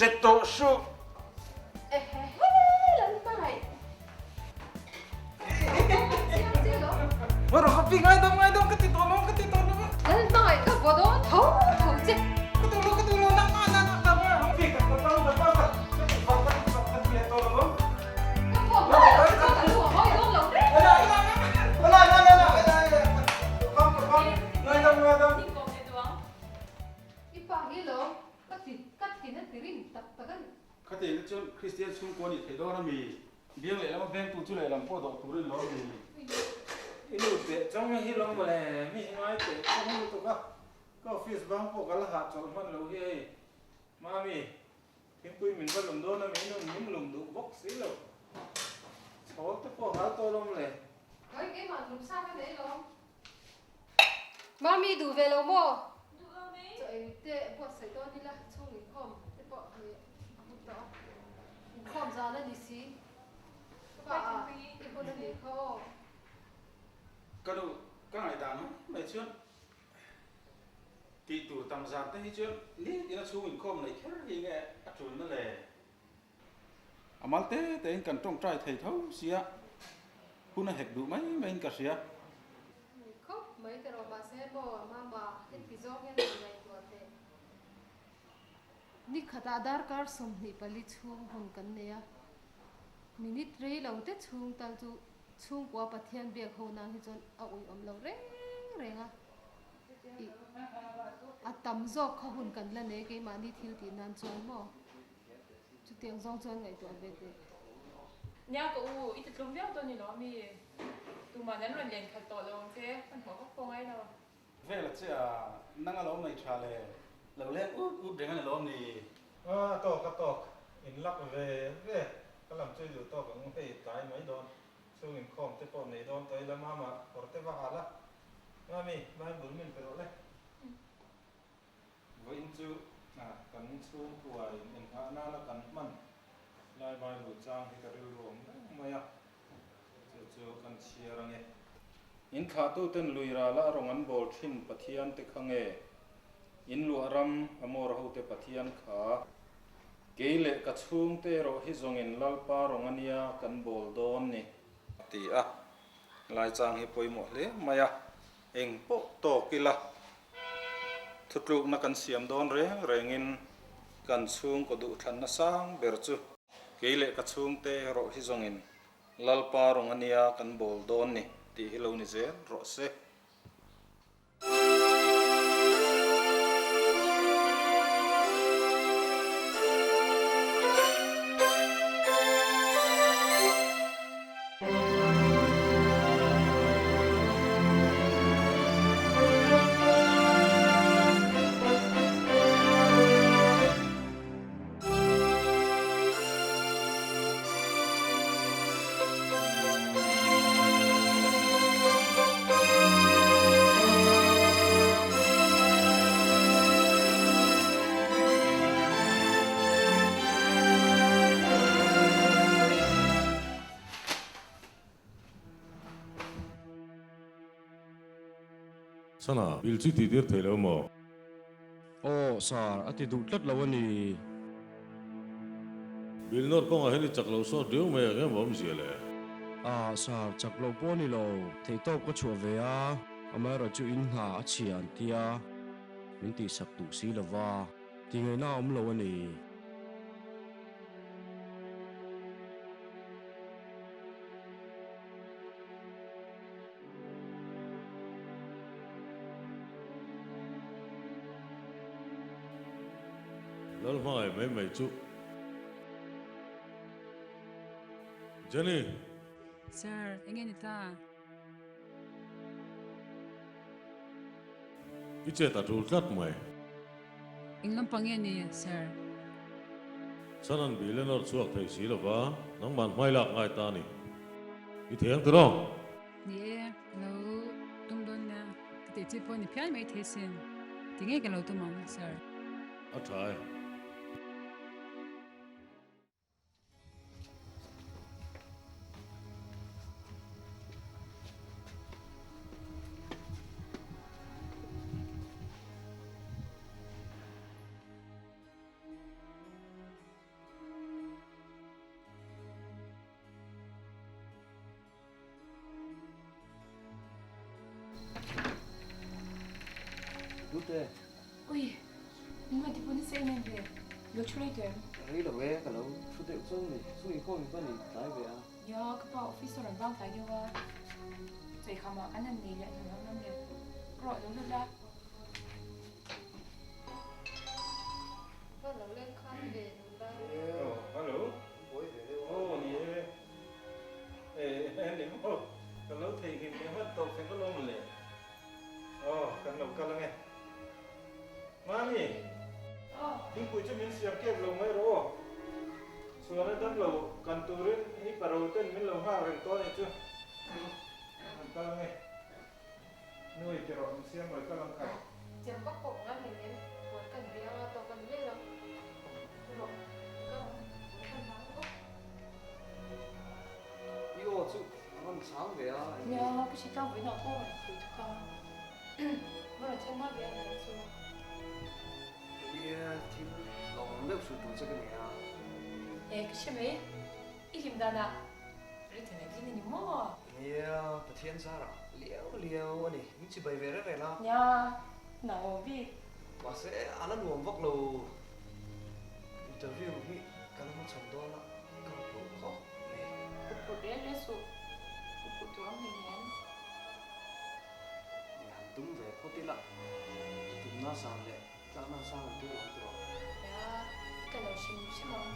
Che tawh suh. Ka pi ngaidam ngaidam ka ti tawh lo ka ti tawh lo. Lal hmangaih ka vaw dawn tho tho che. Ka duh lo ka duh lo na na na na na na pi ka ka tang ka tang ka ka ti fak ka ti fak ka ti leh tawh lo. Ka vaw hma lo chu ka lu a hawi dawn lo reng. Na na na na na na ka bang ka bang ngaidam ngaidam. I pa hi lo ka ti ka thin a ti rim tak tak a ni. Khatiang te chuan Kristian chhungkua nih theih dawn a mi? Biang lehlam a vengtu chu lehlam pawh dawh turin lo ni. I nu teh chang hi lo mawle, mi hi ngai teh chang lutuk a, ka office bang pawh ka la hah chawlh hman lo hi hei. Mami, thingpui min va lum dawn a mi nun min lum duh bawk si lo. Chhawl te pawh hal tawh lawm le. Khawi keimah lum sa ka nei lawm. Mami duh ve lo maw? Duh lo mai. Chaw ei te buatsaih dawn ila chhung inkhawm te pawh hei a hun tawh a, inkhawm zan a ni si. Pa a i hun a nih kha aw. Ka nu ka ngaihdan mai mai chuan tih tur tam zan te hi chuan nitin a chhung inkhawm neih kher hi nge a tulna le? A mal te tein kan tawngtai thei tho sia, hun a hek duh mai maiin ka hria. Ni khawp mai ta rawh mahse maw mama heti zawng hian rawn ngaihtuah teh. Ni khatah darkar 24 chhung hun kan nei a, minute rei lo te chhung tal chu chhungkua Pathian biak ho nan hi chuan a uiawm lo reng reng a, ih a tam zawk kha hun kan la nei keimahni thil tih nan chuan maw. Chutiang zawng chuan ngaihtuah ve teh. Nia ka u, i ti tlum viau dawn ni lo ami? Tuman an rawn len khalh tawh lo ang che, hmanhmawh vak pawh ngai lo. Vel a che a, nang a lo nei tha le, lo leng ut ut reng a ni lawm ni? A tawk a tawk, in lak ve ve, ka lam chu i duh tawk ang hei tlai mai dawn, chhung inkhawm te pawh nei dawn tawh ila mama kawr te va hal a, Mami, Bible min pe rawh le. Vawiin chu kan chhungkuain inghah nana kan hman lai Bible chang hi ka rilru awm reng mai a, chu chu kan chhiar ange. In thlahtuten lui rala a rawn an bawl thin Pathian te kha nge? In luah ram Amor hote Pathian kha? Kei leh ka chhungte erawh hi zawngin Lalpa rawng a nia kan bawl dawn ni. A ti a, lai chang hi pawimawh hle mai a. Eng pawh tawk ila, thutlukna kan siam dawn reng rengin kan chhungkaw duhthlanna sang ber chu kei leh ka chhungte erawh hi zawngin Lalpa rawng a nia kan bawl dawn ni tih hi lo ni zel rawh se. Chana, bill chu tih tir thei lo maw? Aw, sir, a ti duh tlat lo a ni. Bill nawr kawngah hian i chak lo sawt riau mai ang em awmzia le? Ah, sir, chak lo pawh a ni lo. Theihtawp ka chhuah ve a, amaherawhchu in hna a chhia an tia, min tihsak duh si lo va. Ti ngaihna a awm lo a ni. Lal hmangaih mai mai chu. Jenny! Sir, enge ni ta? I chet a tul tlat mai. Eng lampang nge ni, Sir? Chhan an bil a nawr chhuak thei si lova, nangman hmai lak ngai ta a ni. I thei ang tiraw? Ni e, ka lo tum dawn nia. Ka tih chi pawh ni phian mai thei sin. Ti nge ka lo tum ang, Sir? A tha e. Hlute. Ui, min rawn ti pawh nasa em em ve. Lo thu rei tawh em? Rei lo e, ka lo thu deuh chauh ni. Chu inkhawm in va nei tlai ve a. Nia, ka pa office a rawn bang tlai deuh a. Chawihkham ah kan han nei leh hnuhnawm ram le. Rawh lo lut la. Va lo leng khan ve duh lai. Oh, hello. Oh, ni e. Eh, ni maw. Ka lo theihnghilh leh hman tawp che ka lawm le. Oh, kan lo kal ange. Mami, thingpui chu min siam kep lo mai rawh aw. Chhuana dam lo kan turin hi paro ten min lo nghak reng tawh a nih chu. Kan kal ange. Nui ti rawh, min siam rawi kal ang khai. Chem vak pawh ngai hei nen puan kan biang a tawk a ni mai lo. Rawh, kal ang, puan kan vang bawk. I aw chu a rawn chang ve a. Nia, ka hre tlang vawiinah pawh rawn pui thuk a. Va rawn chheng hma ve a nia chu. Nia, thil lawm deuh hrut tur che ka nei a. E, ka hre mai. I hlim danah written a tling a ni maw? Nia, Pathian zarah liau liau a ni. Min chibai ve reng reng a. Nia, nau bik. Mahse, a la nuam vak lo. Interview hi ka la hmachhawn dawn a, ka rawn phurh khawp mai. Ka phurh reng reng suh, ka phurh tur ang hleinem. Nia, han tum ve phawt ila, tumna san leh tlakna sang an tir lo ang tiraw? Nia, i tla lo hrim hrim ang,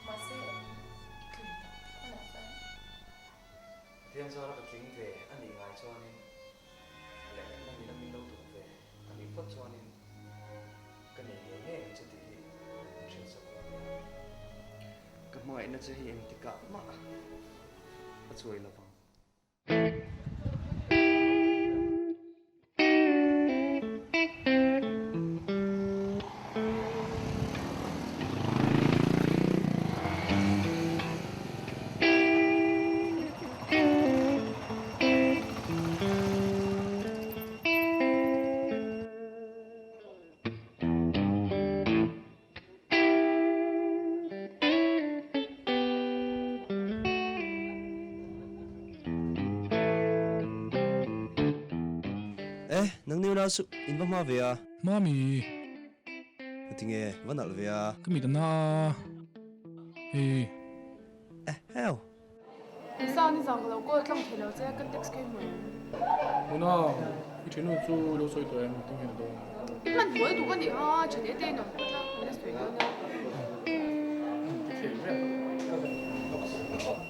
mahse i tlin tak tak hunah chuan. Pathian zara ka tling ve a nih ngai chuanin leh nang ina min lo duh ve a nih phawt chuanin ka nei ngei ngei ang che tih hi min hriatsak dawn nia. Ka hmangaihna che hi engtikah mah a chuai lo vang. E, nang ni unau chu in va hma ve a. Mami. Tinge, va nalh ve a. Ka mit a na a, hei. E, heo. Sa ni zang ka lo call tlang thei lo che ka text ka i hmu em? Unau, i thinu chu lo sawi tawh em? Tinge na dawn? I hman hmuh duh a nih a, tha te te in awm phawt la, kan la sawi dawn a. Ka thiam vel ka zak lawk.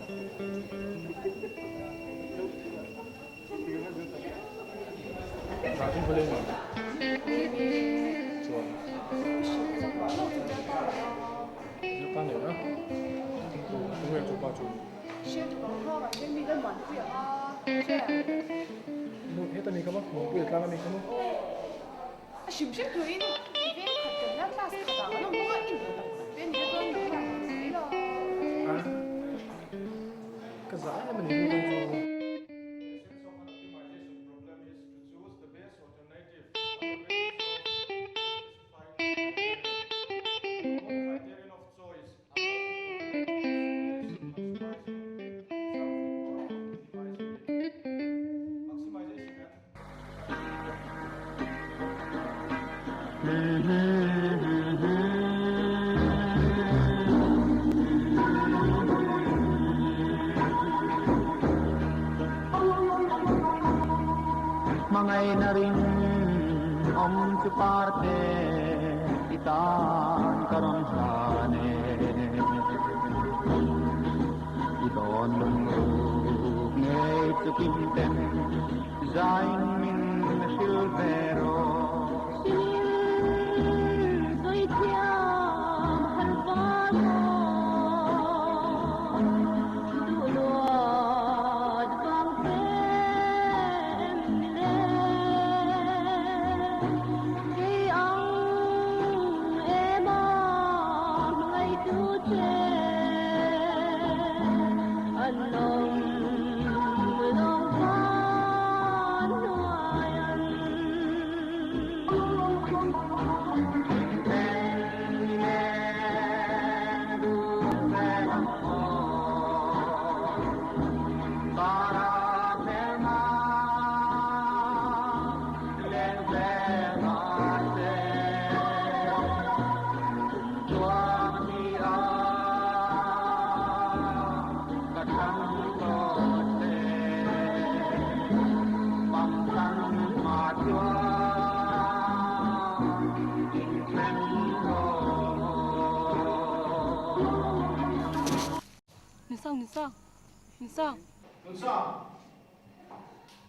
Ka zah em a ni nu chu. Hmangaihna ring awm chu parte i tan ka rawn hlan e. I dawn lungruk ngei chu kim ten zain min hrilh ve rawh. Sir sawi thiam har van aw, duh luat vang che em ni le? Kei ang em a hmangaihtu che an awm lawng van hnuai.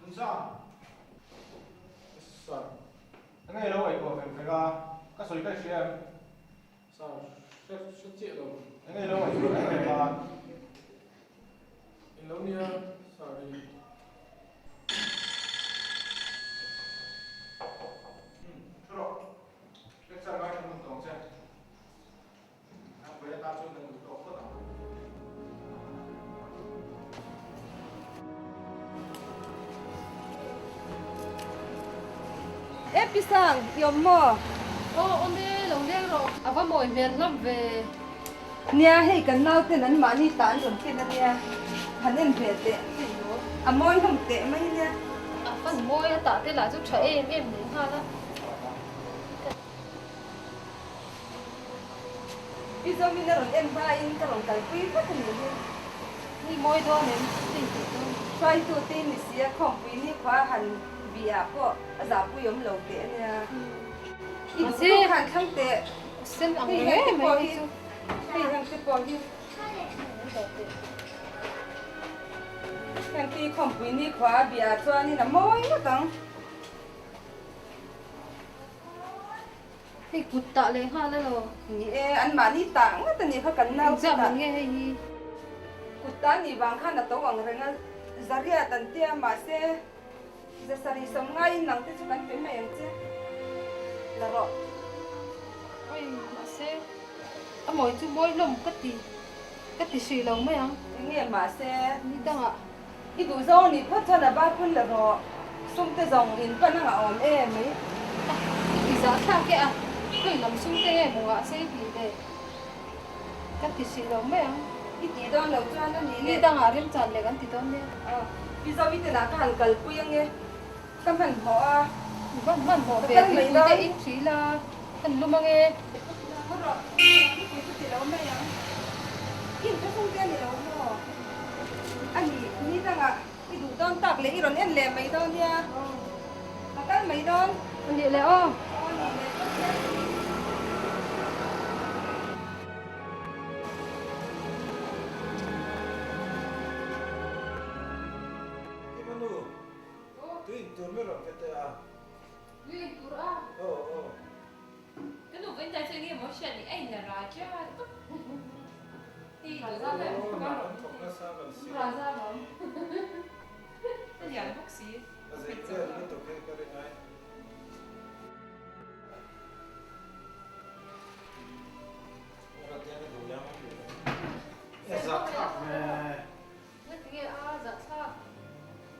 Nunsang! Sir, enge i lo ngaihtuah feng feng a, ka sawi ka hria em? Sir, hre hre chiah lo. Enge i lo ngaihtuah feng feng a? Eng lo nia, Sir hei. Umm, thu rawh. Lecture ngaithla hmun tawng che. An vawi atan chuan kan duh tawk phawt ang. E Pisang, i awm maw? Aw awm e, lo leng rawh. A va mawi hmel hlawm ve. Nia, hei kan nauten an mahni tah an rawn ken a nia, han en ve teh. A mawi hlawm teh mai nia. A fan mawi a tah te lah chu tha em em leh nghal a. Pi Zomin a rawn en hmain ka rawn kalpui vat a nih hi. Ni mawi dawn em? Hei tih dawn. Hruaitu te ni si a, khawmpui ni khua han bih ah pawh a zahpui awm lo teh a nia. I duh tawk khan thlang teh. Sen ang reng em mai hi chu. Hei heng te pawh hi. Heng te khawmpui ni khua a bih ah chuanin a mawi ngawt ang. Hei kut tah leh nghal a lo. Ni e, an mahni tah ngat a nih kha kan nau Engzah man nge hei hi? Kut tah nih vang khan a to ang reng a, Zariat an tia mahse Zasarih sawm ngaiin nang te chu kan pe mai ang che. La rawh. Oi, mahse a mawi chu mawi hlawm ka ti, ka ti hrih lo mai ang. Enge mahse? Ni dangah. I duh zawng nih phawt chuan a ba phun la rawh, sum te zawng in pan ang a awm em mai. A, i ti zah thlak e a, khawi lam sum te nge maw ah sei tih le ka ti hrih lo mai ang. I tih dawn loh chuan a nih le. Ni dangah remchan leh kan ti dawn nia. Aw, pi Zovi te lah ka han kalpui ange, ka hmanhmawh a. Van hmanhmawh Ka ve, kal mai tuipui te dawn. in hrih la, kan lum ange. Haw rawh, tuipui chu ti lo mai ang. I inthlahrung te a ni lo maw? A ni, ni dangah i duh dawn tak leh i rawn en leh mai dawn nia. Ka kal mai dawn. A nih leh aw. Aw nih leh phawt nia. I manu, tui in tur mi rawn pe teh a. Tui in tur a? Aw aw. Ka nu vawiin tlai chu enge maw hriat ni a in la Raja tawp. Hei Raja leh Raja lawm. Ka lian bawk si. A zei vel lutuk hi ka rin ai. Zahthlak ve. Ngatinge a zahthlak?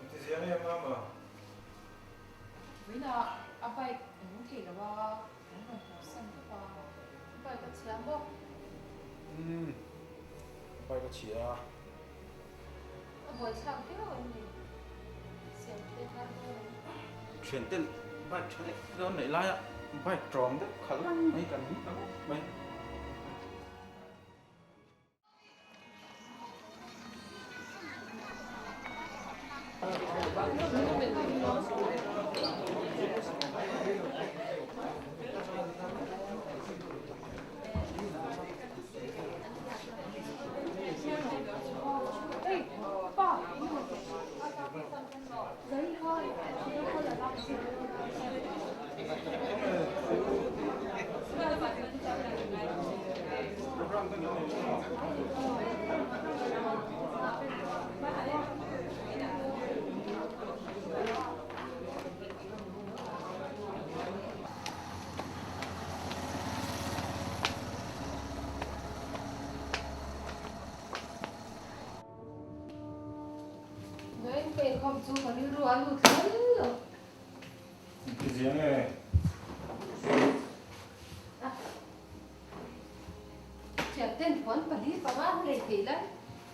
Engtizia nge mama? Vawiinah a bike a nung thei lo a, an rawn haw san tawp a. Bike a chhia maw? Umm, bike a chhia a. A buaithlak viau em ni? Siam te har dawn em? Thian ten bike tha deuh dawn neih laia bike tawng deuh khalh reng mai kan hmu ta ngawt mai. Vawiin ka inkhawm chu ka rilru a lut hlel lo. Engtizia nge? Thian ten puan pali panga an lei thei lai,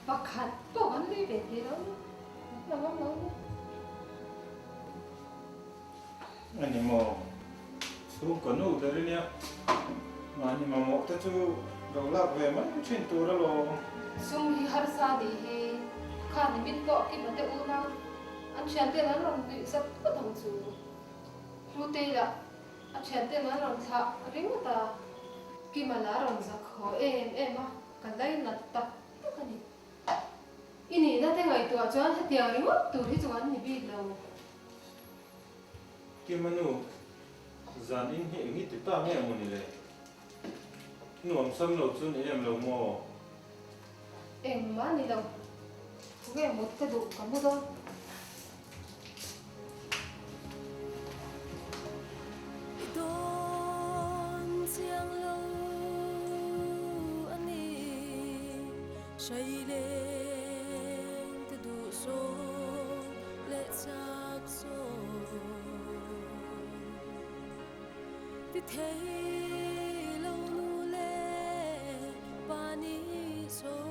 pakhat pawh an lei ve thei lo nia, an la ngam lo nia. A ni maw? Chhungkaw nu ber i nia, mahni mamawh te chu lo lak ve mai thin tur alawm. Sum hi harsa nih hi kha ni mit pawh kima te unau an thian ten an rawn nuih zat phawt ang chu. Hlutei lah A thianten an rawn thlah ringawt a, Kima la rawn zak haw em em a, ka lainat tak tak a ni. I nihna te ngaihtuah chuan hetiang ringawt tur hi chu an ni bik lo. Kima nu, zan in hi eng i ti ta nge maw ni le? Nuam sam lo chu ni em lo maw? Engmah ni lo, tunge mut ka duh ka mu dawn. I dawn chiang lo a ni, hrai leng te duh zawng leh chak zawng ti thei lo nu leh pa ni zawng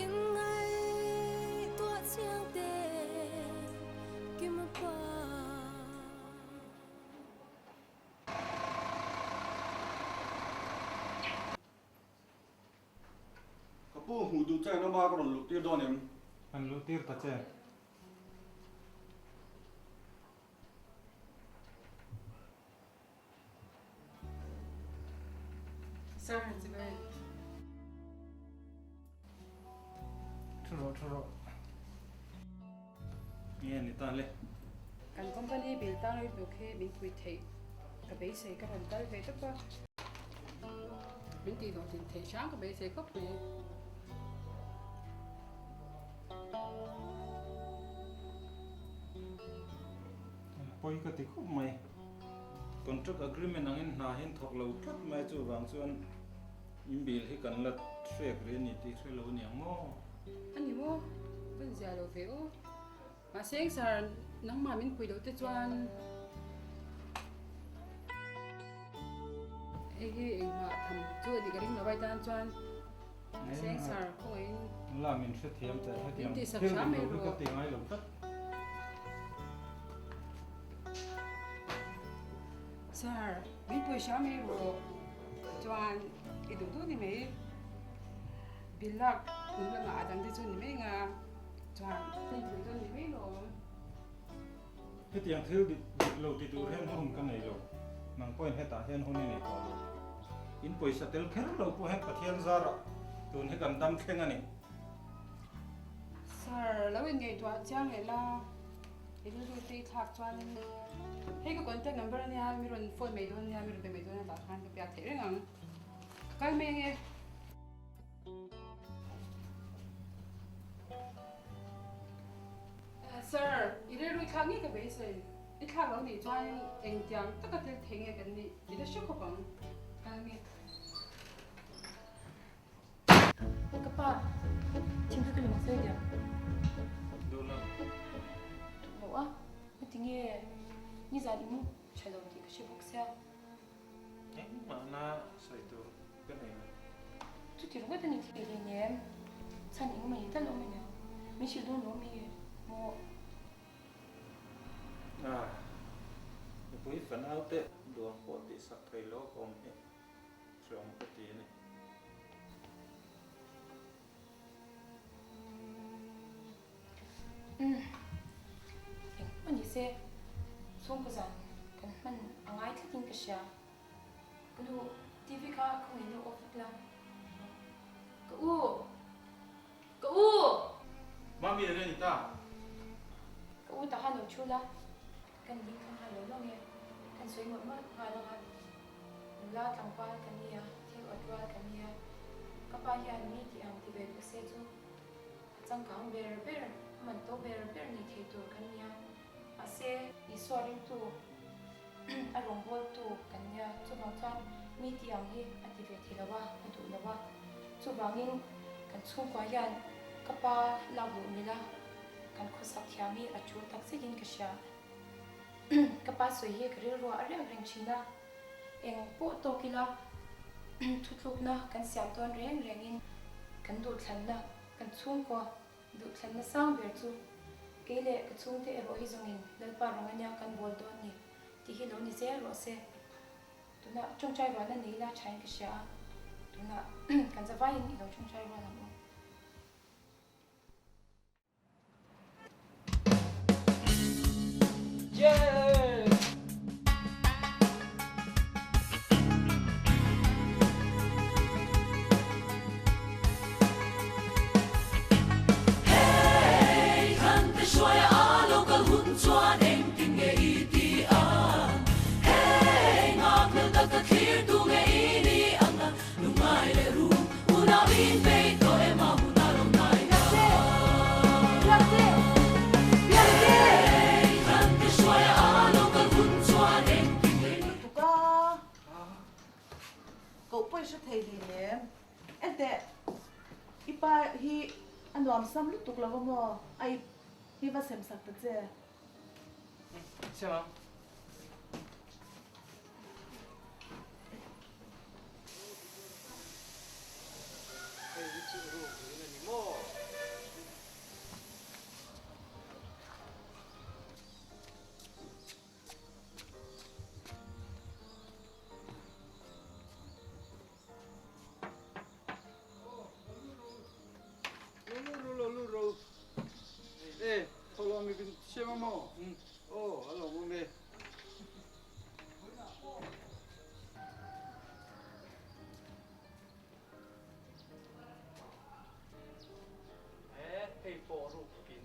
in ngaihtuah chiang te kim pa. Ka pu hmuh duh che emaw ka rawn luh tir dawn em? An luh tir ta che. Sir, chibai. Thu rawh, thu rawh. Nge ni ta le? Kan company bill tang lutuk hi min pui theih ka beisei ka rawn kal ve tawp a. Min tih hlawh tlin theih hrang ka beisei khawp mai. Pawi ka ti khawp mai. Contract agreement angin hna hian thawk lo tlat mai chuvang chuan in bill hi kan la hrek rih a ni tih hre lo aniang maw? A ni maw? Kan zia lo ve aw. Mahse eng sar nangmah min pui loh te chuan hei hi engmah tham chu a nih ka ring lo ai tan chuan mahse eng sar khawngaihin La min hrethiam teh hetiang thil dik lo hi ka ti ngai lo tlat. Sir, min pui hram ei rawh chuan i duh duh ni mai. Bill lak hnu lamah a dang te chu ni mai nga chuan i pui dawn ni mai lawm. Hetiang thil dik dik lo ti tur hian hun ka nei lo. Nang pawhin hetah hian hun i nei tawh lo. In pawisa tel kher lo pawh hian Pathian zarah tun hi kan dam thleng a ni. Sir, lo inngaihtuah chiang leh la. I rilru te i thlak chuanin hei ka contact number ania mi rawn phone mai dawn ania mi rawn be mai dawn a tah khan ka piak theih reng ang ka kal mai ange. Sir, i rilru i thlak ngei ka beisei. I thlak lo nih chuanin engtiang taka thil thei nge kan nih i la hre khawp ang. Kal nge. Ka pa, thingpui ka lawm sawi diam. Duh lo. Duh lo a, heti nge nizan i mu tha lo tih ka hre bawk sia. Engmahna sawi tur ka nei lo. Chuti ringawt a ni thei hleinem, chhan engmah ni tal awm ania, min hrilh dawn lo mi maw? Ah, mipui fanau te duang pawh tihsak thei lo ka awm hi. Hreawm ka ti a ni. Umm, eng pawh ni se, chhungkaw zan kan hman a ngai tlatin ka hria. Ka nu, TV kha khawngaih lo off vek la. Ka u! Ka u! Mami eng nge ni ta? Ka u tahan lo thu la. Kan ding thla nghal lo lo nge? Kan sawi mawlh mawlh nghal ang a, nula tlangval kan ni a, thil awt rual kan ni a, ka pa hian mi tih ang ti ve duh se chu a changkang ber ber, a man to ber ber nei thei tur kan ni a, mahse Isua ringtu a rawngbawltu kan nia, chuvang chuan mi tih ang hi a ti ve thei lo a, a duh lo a, chuvangin kan chhungkua hian ka pa lak luh mila. Kan khawsak thiam hi a tul tak zetin ka hria. Ka pa sawi hi ka rilruah a riak reng thin a, eng pawh tawk ila thutlukna kan siam dawn reng rengin kan duhthlanna, kan chhungkaw duhthlanna sang ber chu kei leh ka chhungte erawh hi zawngin Lalpa rawng ania kan bawl dawn ni tih hi lo ni zel rawh se. Tunah tawngtai rualna nei ila thain ka hria a, tunah kan zavaiin i lo tawngtai rual ang u. Hey, kan te hruai a lo kal hi a nuam sam lutuk lo va maw? A ip hi va sem sak ta che. Sem ang. Hei hi chu room in a ni maw? Hei pawh ruk in.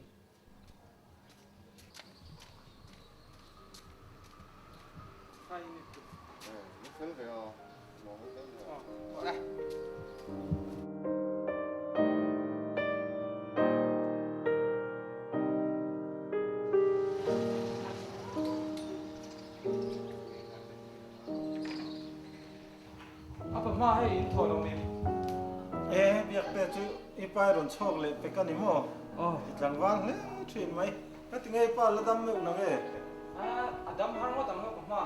A pa hma hei in thaw lo mi. E biak te chu i pa i rawn chhawk leh pek a ni maw? I tlangval hle thin mai. Ka ti ngei pa la dam meuh nang e. A dam har ngawt ang lo pa hma.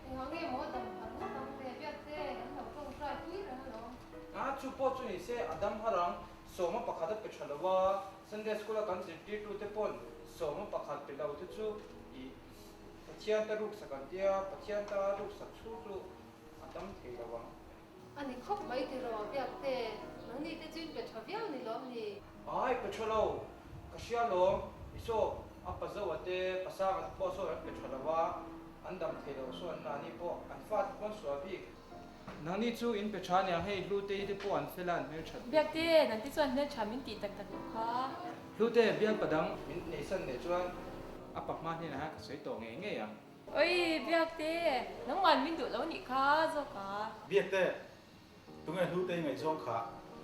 Engah nge maw a dam har ngawt ang le biak te kan lo tawngtai pui reng alawm. A chu pawh chu ni se a dam har ang. Sawma pakhat a pe tha lo a, Sunday school a kan zirtirtute pawn sawma pakhat pe lo te chu i Pathian ta ruksak an tia, Pathian ta ruksak chhung chu a dam thei lo ang. A ni khawp mai tiraw Biakte, nangni te chu in pe tha viau ni lawm ni? Ai pe tha lo, ka hria lawm, i saw a pa Zoa te, pa Sanga te pawh sawn an pe tha lo a, an dam thei lo sawn nani pawh an fate pawh an sual bik. Nangni chu in pe tha aniang hei Hlute te pawh an fel a an hmelthat bik. Biakte, nangte chuan hmeltha min tih tak tak loh kha. Hlute, bial padang min neisan leh chuan a pa hma hnenah hian ka sawi tawh ngei ngei ang. Oi, Biakte, nangman min duh lo nih kha zawk a. Biakte, tunge Hlute i ngaihzawng kha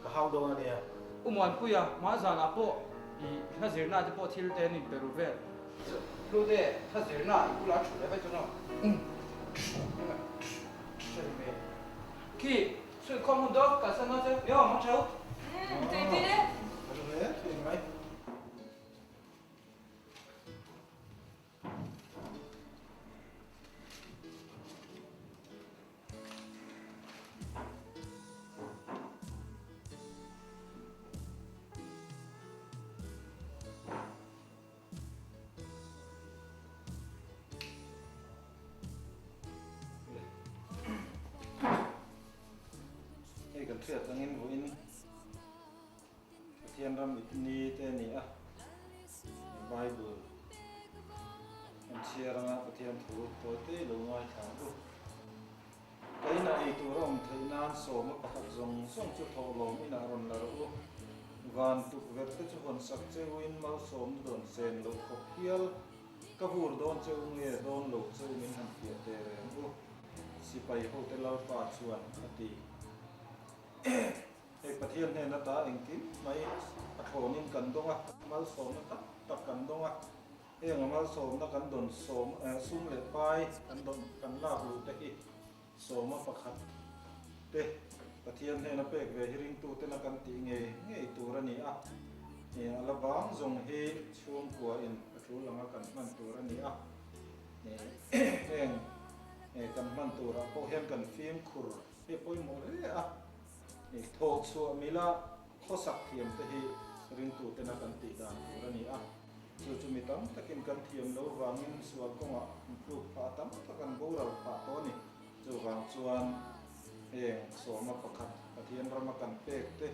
ka hau dawn a nia. U Muanpuia, hma zanah pawh i hla zirna te pawh thil te an inpe ru vel. Hlute, hla zirna i bulah a thu leh vek dawn aw. Khi, suih khawm hun dawk kalsan dawn che, mi awm ang theu. Umm, tui tui le. Ka duh hle thin mai. Hei kan hriat angin vawiin Pathian ram ni te a ni a, Bible kan chhiar anga Pathian thu tawi te lo ngaithla ang u. Ka inah ei tur a awm theih nan sawma pakhat zawng zawng chu thawhlawm inah rawn la rawh u. Van tukverh te chu hawn sak che uin malsawmna dawn chen loh khawp hial ka vur dawn che u nge dawn lo che u min han fiah teh reng u, sipai hote Lalpa chuan a ti. Hei Pathian hnena ta engkim mai a thlawnin kan dawng a, malsawmna tam tak kan dawng a. Heng a malsawmna kan dawn sawm sum leh pai kan dawn kan lak luh te hi sawma pakhat te Pathian hnena pek ve hi ringtutena kan tih ngei ngei tur a ni a. A la vang zawng hi chhungkua in a tul anga kan hman tur a ni a. Heng kan hman turah pawh hian kan fimkhur hi a pawimawh hle a. Thawhchhuah mila khawsak thiam te hi ringtutena kan tih dan tur a ni a. Chu chu mi tam takin kan thiam lo vangin sual kawngah an tluk phah tam tak an boral phah tawh a ni. Chuvang chuan heng sawma pakhat Pathian rama kan pek te,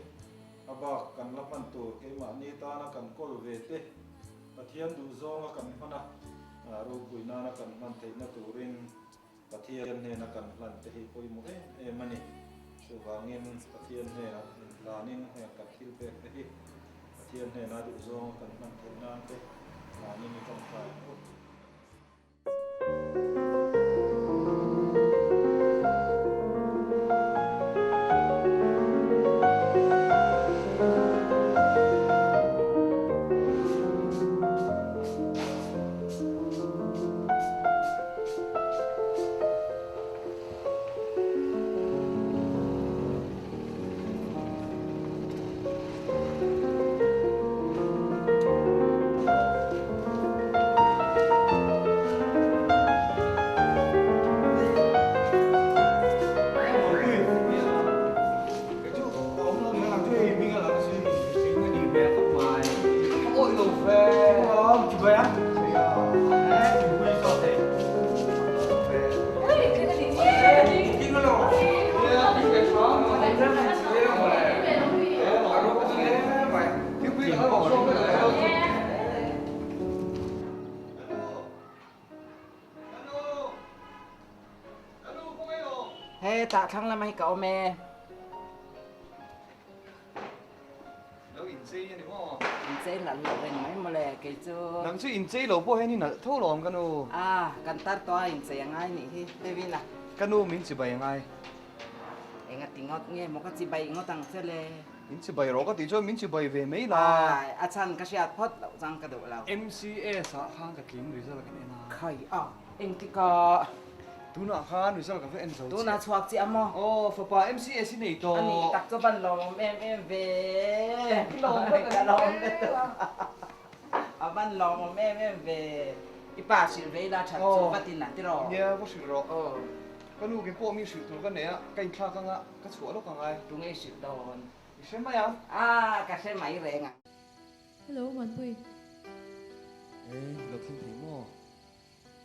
a bak kan la hman tur keimahni tana kan kawl ve te, Pathian duhzawnga kan hman a, ropui nana kan hman theihna turin Pathian hnena kan hlan te hi pawimawh em em a ni. Chuvangin Pathian hnenah inhlanin heng kan thil pek te hi Pathian hnena duhzawnga kan hman theih nan te hlanin i tawngtai ang u. Chibai a. Thingpui zawk thei. He tah thlang lamah hi ka awm e. Lo inchei a ni maw? Inchei nalh loh reng mai mawle kei chu. Nang chu inchei lo pawh hian i nalh tho lawm ka nu. A, kan tar tawh a inchei a ngai nih hi Devin a. Ka nu min chibai a ngai. Enga ti ngawt nge maw ka chibai ngawt ang che le. Min chibai rawh ka tih chuan min chibai ve mai la. Ai, a chhan ka hriat phawt loh chang ka duh lo. MCS ah khan ka tling result kan en a. Khai a, engtikah? Tunah khan result ka va en zo chiah. Tunah chhuak chiah maw? Aw, fapa MCS i nei tawh. A nih tak chu van lawmawm em em ve. Ka lawm lutuk. A van lawmawm em em ve. I pa hrilh ve ila that chu va tin ah tiraw? Nia, va hrilh rawh. Aw, ka nu ke pawh mi hrilh tur ka nei a, ka inthlak anga ka chhuah lawk angai. Tunge i hrilh dawn? I hre mai ang. A, ka hre mai reng ang. Hello, Muanpui. E, i lo thleng thei maw?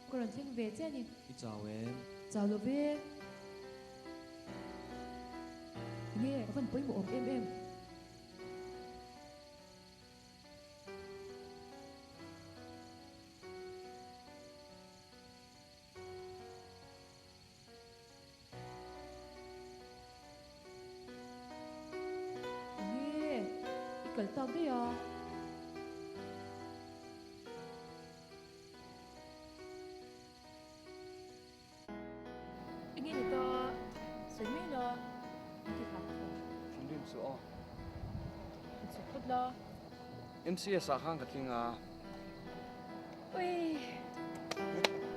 Ka rawn thleng ve che a ni. I chau em? Chau lo ve. Nge, a van pawimawh awm em em. Enge i kal tak daih a? Enge ni ta sawi mai la an ti thla phawt. Thinrim suh aw. An chhuk phawt la. MCS ah khan ka tling a. Ui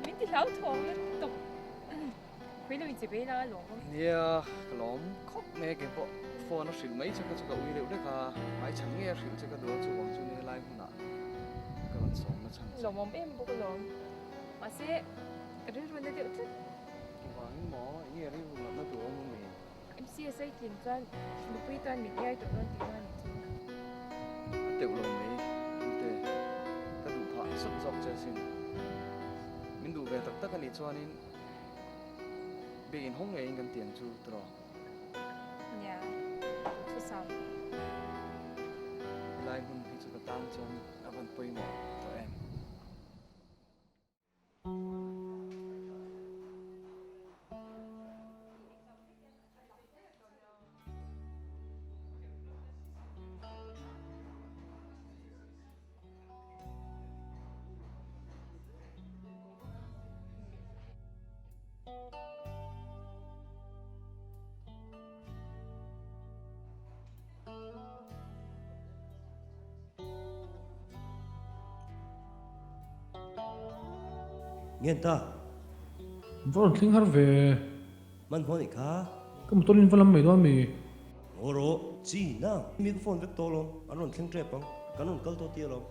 min ti hlau thawng lutuk. Khawi lo in che ve la lawm awm. Nia ka lawm khawp mai a kei pawh phone a hrilh mai che kha chu ka ui deuh deuh a hmaichhan ngei a hrilh che ka duh a chuvang chu nia lai hmunah ka rawn sawm na chhan che. Lawmawm em bawk alawm. Mahse ka rilru na deuh tlat. Engvangin maw enge rilru natna tur awm awm e? MCSA tlin chuan nupui tan min iai tawh dawn tihna a nih chu. A teuh lo mai Dute, ka duh phah sawt zawk che asin. Min duh ve tak tak a nih chuanin biak inhawng ngeiin kan tiang chu tiraw? Nia, thusam. Helai hmun hi chu ka tan chuan a van pawimawh tawh em? Ngen ta. Va rawn thleng har ve. Hman hmaw nih kha. Ka motor in va lam mai dawn mi. Ngaw rawh, chi na. Mi ka phone vek tawh alawm, an rawn thleng tep ang, kan rawn kal tawh tia alawm.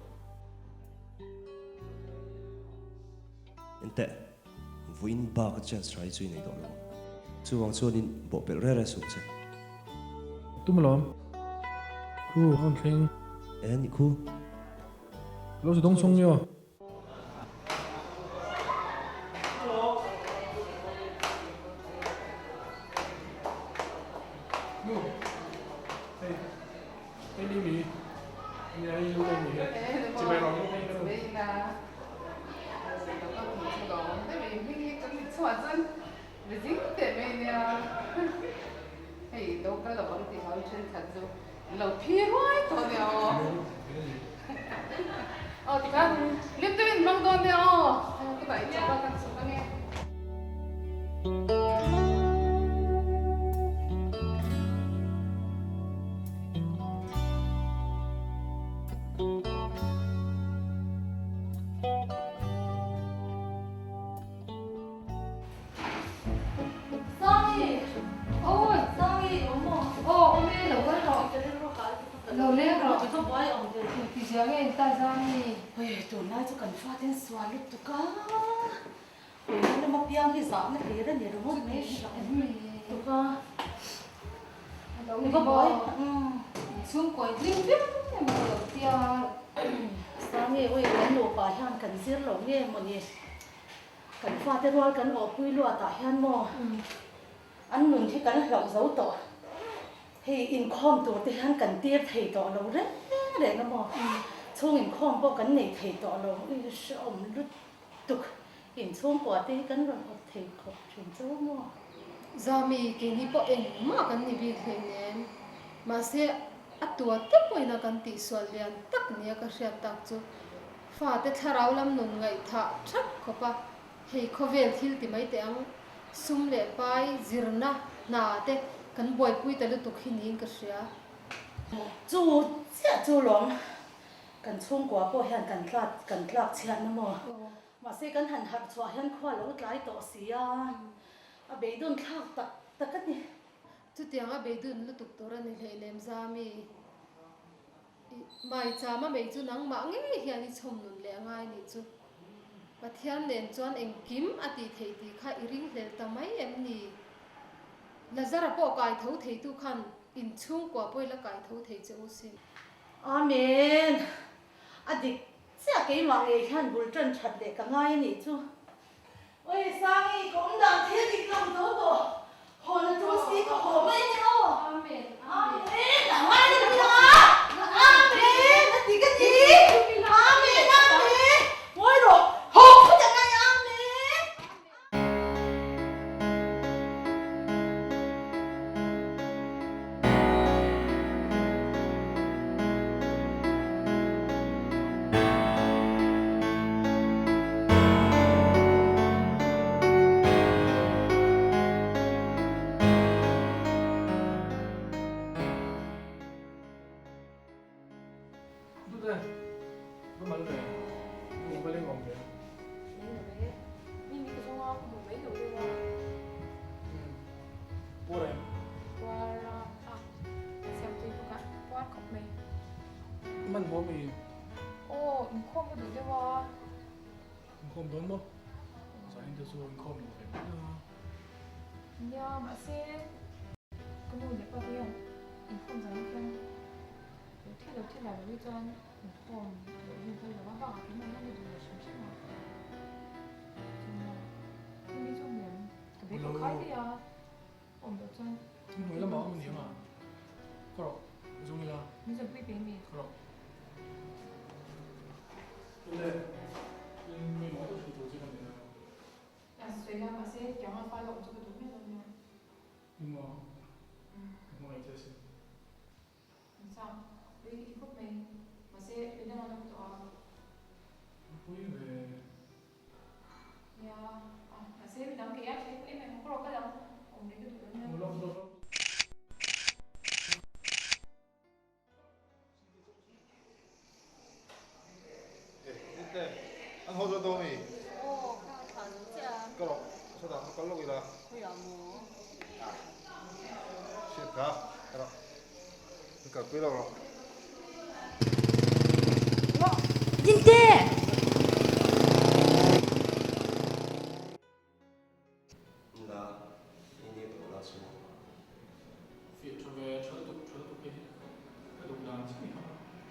Enteh, vawiin bak a chance tha hi chu i nei tawh lo ang. Chuvang chuanin bawhpelh reng reng suh che. Tum alawm. Khu, a rawn thleng. E, ni khu. Lo zu dawng sawng nia. Nu, hei, hei ni mi, nia hei lu hei ni he, chibai rawh lu hei ka nu. Lo phi ruai tawh nia aw. Aw tikhan lim deuhin hmang dawn nia aw. Ka dah i chawp a kan chhuk ange. Sangi! Awi! Sangi! Awm maw? Aw, awm e, lo kal rawh. Lo leng rawh. Ka buai awm ve chu. Ti zia nge in ta Sangi? Ui, tunlai chu kan faten sual lutuk a. Ui, lama piang hi zahna hlir a ni ringawt mai lutuk a. Lo ni maw? Chhungkawi hlim viau emaw lo tia. Sangi, ui, kan nupa hian kan zir lo nge mawni? Kan fate rual kan awhpui luatah hian maw an nun hi kan hlauh zo tawh. Hei inkhawm tur te hian kan tir thei tawh lo reng reng a maw? Chhung inkhawm pawh kan nei thei tawh lo. I hrehawm lutuk. Inchhungkua te hi kan rawn awt thei khawp thin chu maw? Zami, keini pawh engmah kan ni bik hleinem. Mahse, a tua te pawhin a kan tihsual lian tak nia ka hriat tak chu fate thlarau lam nun ngaihthah thap khawp a, hei khawvel thil ti mai teh ang, sum leh pai, zirna, hna te kan buaipui ta lutuk hi niin ka hria. Chu chiah chu lawm kan chhungkua pawh hian kan tlak kan tlak chhiatna maw? Mahse kan han harh chhuah hian khua lo tlai tawh si a, a beidawn thlak tak tak a ni. Chutiang a beidawn lutuk tur a ni hleinem Zami. I maichama mei chu nangmah ngei hian i chhawm nun leh a ngai nih chu. Pathian nen chuan engkim a tih theih tih kha i ringhlel ta mai em ni? Lazara pawh kai tho theitu khan inchhungkua pawh i la kai tho thei che u sin. Amen! A dik chiah keimah ngei hian bul tan that leh ka ngai a nih chu. Oi Sangi, ka awm dan thil dik lo zo tawh. Haw na tul si ka haw mai nia aw. Amen. Amen. A ngai na nia. Amen. A ti ka ti. Amen. Amen. Ngawi rawh. Haw phut a ngai. Amen. Dute, ka mal ve, ka mal eng awm ve. Mi mi ka zawng a, ka hmu mai lo deuh a. Puar em? Puar a, a siam tui bawk a, puar khawp mai. Man maw mi? Aw, inkhawm ka duh deuh a. Inkhawm dawn maw? Zanin te chu inkhawm lo ve mai a. Nia, mahse ka nu leh pa te hian inkhawm zanin hian lo thil lo thil lah lo hi chuan inkhawm loh hi an phal lo a, bakah keimah hian ka duh lo hrim hrim a. Chuan mi chu hmel ka be ka khai daih a, awm loh chuan. Hnuai lamah awm aniang a, ka rawh zung ila. Min zawn pui pe mi? Ka rawh. Tule, in pawimawh deuh hrilh tur che ka nei a. A sawi la, mahse tiang a fal a awm chu ka duh miah lo nia. Engmaw? Ka hmangaih che asin. Sang, pui ka ti khawp mai. Mahse, midang an awm tawh a. Pui ve. Nia, a, mahse midang kei a thleng em em ka rawh kal ang. Awm rih ka duh lo nia. Lawk lawk lawk. Dinte, an haw zawt dawn mi? Aw, ka thlah zo che a. Ka rawh, sawtah ka kal lawk ila. Khawiah maw? Ah, hriat kha, ka rawh. Ka kalpui lo rawh. Dinte! La i ni tawh la chu. Fiah tha ve, tha lutuk, tha lutuk hei hi ka duh dan chi ni kha,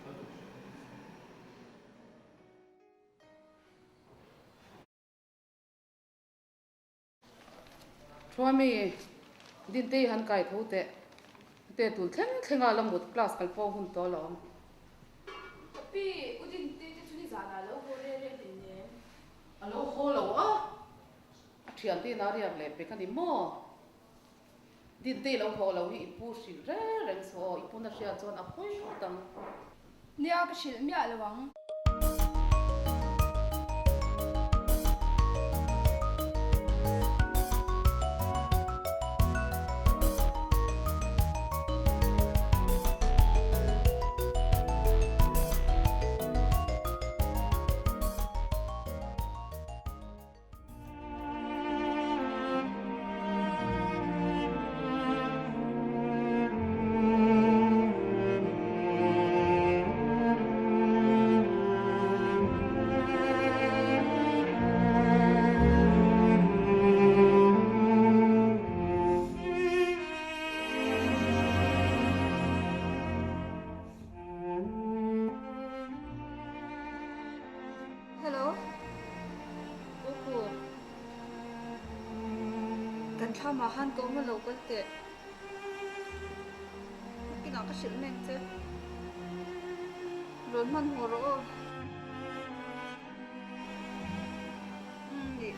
tha lutuk. Thuami, Dintei han kai tho teh, te tun thleng thleng a la mut class kal pawh hun tawh lo ang. Ka pi, U Dintei te chu nizanah a lo haw reh reh hlei nen. A lo haw lo a, a thiante in a riak leh pek a ni maw? Dintei lo haw lo hi i pu hrilh reng reng suh aw, i puna hriat chuan a hawi ngawt ang. Nia ka hrilh miah lo ang. Thlam ah khan ka awm a lo kal teh. Nakinah ka hrilh mek che. Rawn hmanhmawh rawh aw. Umm nih.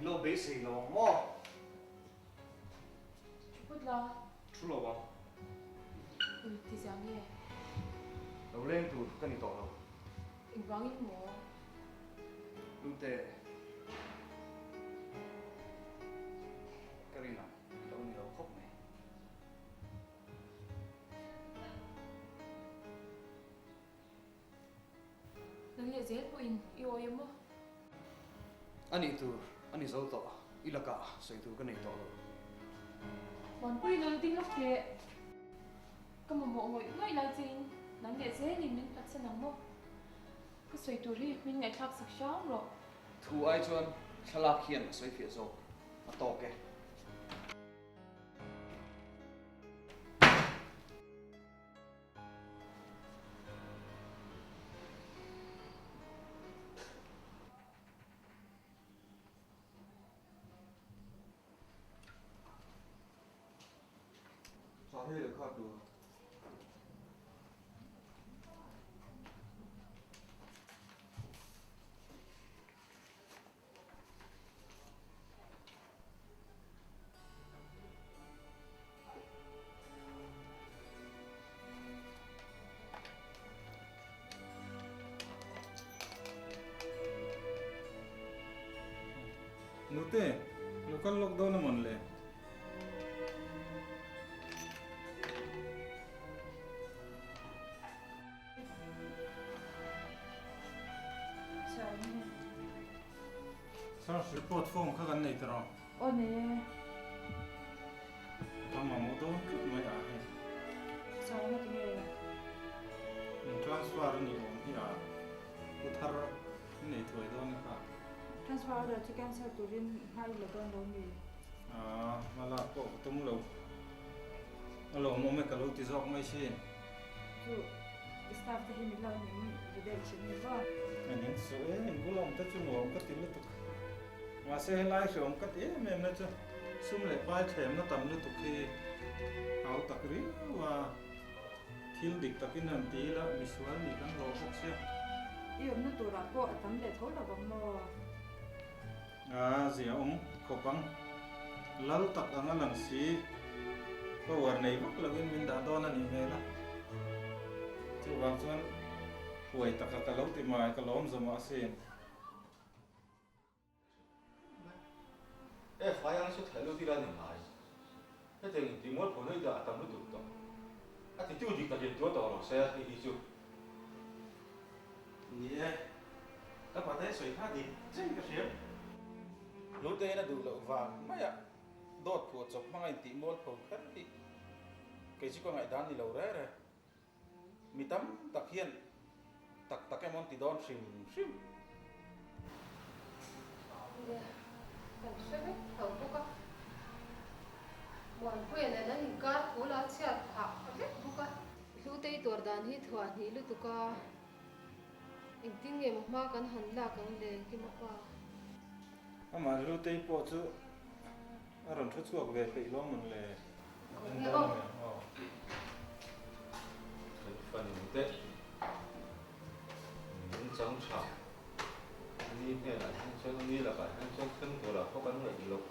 Min lo beisei lo ang maw? Thu phawt la. Thu lo ang. Ui, ti zia nge? Lo leng tur ka ni tawh lo. Engvangin maw? Lute, ka rin ang. Lo ni lo khawp mai. Nang leh zel pawhin i awi a maw? A nih tur a ni zo tawh, i lakah sawi tur ka nei tawh lo. Muanpui lo ding lawk teh. Ka mamawh ngawih ngawih lai chein nang leh zelin min phatsan ang maw? Ka sawi tur hi min ngaihthlak sak hram rawh. Thu ai chuan thlalak hian a sawi fiah zawk. A tawk e. Hei lehkha tur. Nute, lo kal lawk dawn a mawn le? Sir, report form kha kan nei tawh. Aw nei e. Ka mamawh dawn tlat mai ah hei. Sir, nga ti nge? Min transfer a nih awm hi a pu thar i nei thuai dawn a kha. Transfer order chu cancel turin hma i la dawn lo mi? Aa, hma lak pawh ka tum lo. A lawmawm e ka lo ti zawk mai sin. Chu i staff te hi min lo ning ri deuh thin ni maw? A ning suh e, in bula awm te chu nuam ka ti lutuk. Mahse helai hreawm ka ti em em na chu sum leh pai thlemna tam lutuk hi hau tak riau a, thil dik takin han ti ila misual nih kan hlawh bawk sia. I awmna turah pawh a tam leh tho lo vang maw? A zia awm khawp ang. Lal tak ang a lang si. Power nei vak lovin min dah dawn a nih hmel a. Chuvang chuan huai taka ka lo ti mai, ka lawm zawmah asin. E fai ang chu theh lut ila ni mai. Hetiang in tih mualpho na i dah a tam lutuk tawh. A titu dik takin tuar tawh rawh se hei hi chu. Ni e, ka pate sawi kha dik chiang ka hria. Nute in a duh loh vang maia dawt phuah chawp hmanga intih mualpho kher hi kei chu ka ngaihdan ni lo re re. Mi tam tak hian tak tak emaw an ti dawn hrim hrim. Nia, kan hre vek tho bawk a. Muanpuia nen an inkar thu la chhiat phah vek bawk a. Hlutei tuar dan hi thuah hnih lutuk a, engtin nge maw hma kan han lak ang le Kima pa? Amah Hlutei pawh chu a rawn thu chhuak ve peih lo mawn le? En dawn a ni aw. Kan fanu te min chang tha ni hnenah hian chuan ni lakah hian chuan thleng turah pawh kan ngaih loh.